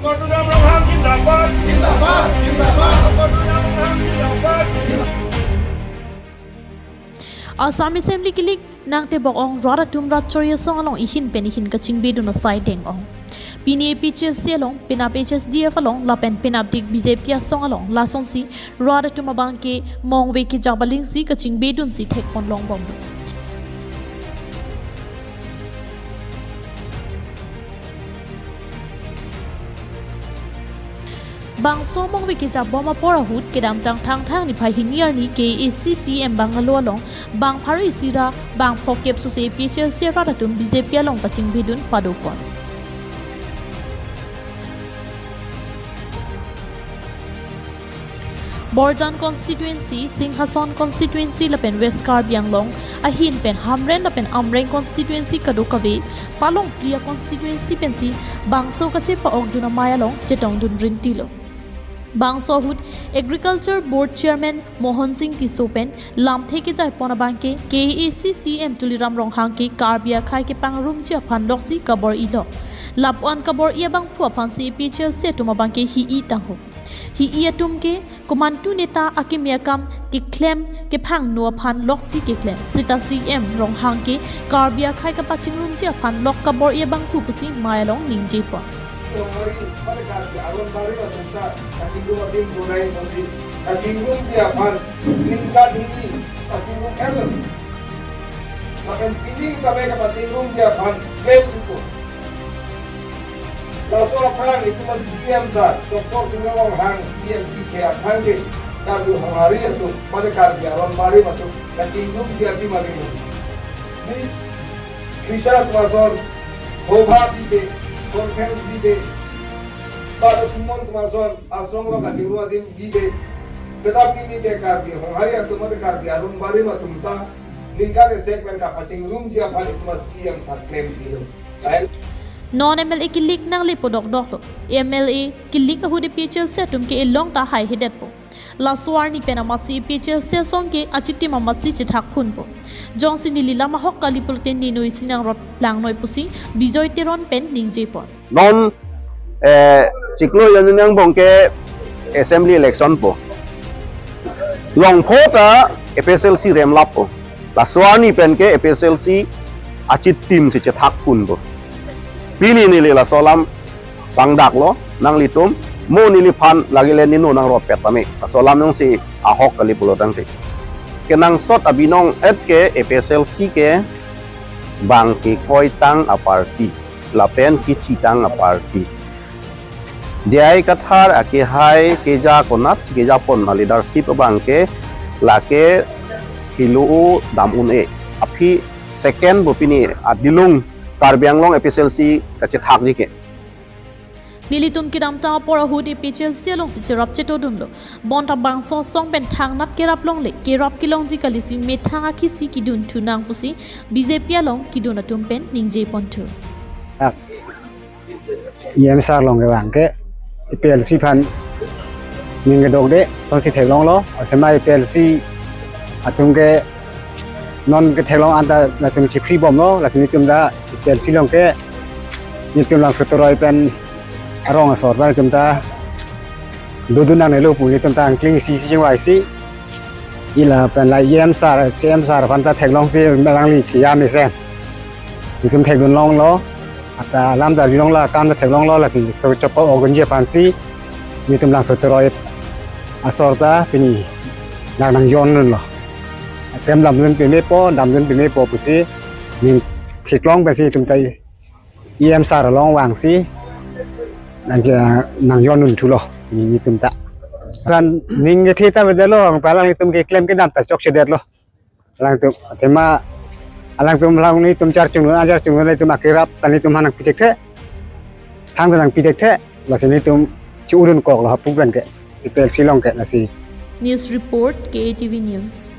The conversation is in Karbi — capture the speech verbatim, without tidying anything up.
Paduram Ronghang zindabad. Zindabad, zindabad. Paduram Ronghang zindabad. Assam Assembly kilik nangtebok ong rat atum rat chori asong along ihin pen ihin kachingbedun asai deng ong. Pini A P H L C along, penap H S D F along, lapen penapdik B J P asong along, lasonsi rat atum abangke mongve kejap alingsi kachingbedunsi thekpon longbomlo. Bangso mongve kejapbom apor ahut kedamtang Thangthang niphai hini arni K A A C C M Bungalow along bang pharo isi ra bang phokep sose A P H L C rat atum B J P along kachingbedun padopon. Borjan constituency, Singhason constituency lapen West Karbi Anglong ahin pen Hamren lapen Amreng constituency kadokave palongpli a-constituency pensi bangso kachepa-okdun amei along chetongdun rintilo. Bangso ahut Agriculture Board Chairman Mohan Singh Tisso pen lamthe kejaipon abangke K A A C C M Tuliram Ronghang ke Karbi akhei kepangrumji aphan loksi kabor-ilo. Lapu-an kabor-i abangphu aphansi A P H L C atum abangke hi-i tangho. Hi-i atum ke komantu neta akeme akam keklem kephangno aphan loksi keklem. Seta C M Ronghang ke Karbi akhei kapachingrumji aphan lok kabor-i abangphu pusi mei along ningjepon. Ronghang pada Karbi aron barim atum ta kachingrum adim donai pusi kachingrumji aphan ningkan hini kachingrum elo. Lapen pining kami kapachingrumji aphan klem thupo. Laso aphrang itum C E M sir, Doctor Tuliram Ronghang, C E M P K aphan ke, Karbi Honghari atum, mane Karbi aron barim atum, kachingrumji adim aling. Ni Krishna Kumason, Hobha Bibe, Conference Bibe, Pada Tumon Kumason, Asong lo kachingrum adim Bibe, seta pini ke Karbi Honghari atum, mane Karbi aron barim atum ta, ningkan esek pen kapachingrumji aphan itum C E M sir klem thulo. Non M L A kilik nangle podok doklo. M L A kilik ahut A P H L C atum ke elong ta haihedetpo. Laso arni pen amatsi A P H L C asong ke achitim amatsi chethakphunpo. Jongsi neli lam ahok kali pulote ne noi si nangrot plangnoi pusi Bijoy Teron pen ningjepon. Non, eh, chiklo jon angbong ke assembly election po. Longpho ta A P H L C remlappo. Laso arni pen ke A P H L C achitim si chethakphunpo. Pini neli laso alam pangdaklo nanglitum, mo neliphan lagile ne no nangrotpet tame. Laso alam jongsi ahok kali pulo tangte. Kenangsot abinong et ke A P H L C ke bang kekoitang a-party, lapen kechitang a-party. J I Kathar akehai keja konatsi kejapon a-leadership abangke lake hilo dam un-e. Aphi second bo pini adilung Karbi Anglong A P H L C kachethakji ke. Nelitum kedamtang apor ahut A P H L C alongsi cherap chetodunlo. Bonta bangso asong pen thangnat kerap longle, kerap kelongji kalisi methang akhisi kedun thunang pusi B J P along kedun atum pen ningjeponthu. E M sir along kevang ke A P H L C aphan ning kedokde, sonsi theklonglo, athema A P H L C atum ke non ketheklong anta latum chipri bomlo, lasi netum ta A P H L C along ke netum Langso Teron pen arong asor pen netum ta dodun nangnelo pu netum ta angkling isi isi chingvaisi. Ila pen la E M sir, C M sir aphan ta theklongsi melangli kiya mesen. Netum thekdun longlo, ata alam ta longlo, akam ta theklonglo, lasi so chopo ogunji aphansi netum Langso Teron asor ta pini nang nangjondunlo. Atem damdun pemepo, damdun pemepo pusi ning theklong pensi netum ta E M sir along vangsi nang, nangjondun thulo, ne, netum ta. Kan ning kethe ta bedetlo, alang netum keklem kedam ta chokchedetlo. Alangtum, athema, alangtum alang netum charchung, ajar chung, netum akerap, ta netum aphan nangpi thekthe. Thang ta nangpi thekthe, lasi netum chi-udun koklo hapu pen ke, A P H L C along ke, lasi. News report, K A T V News.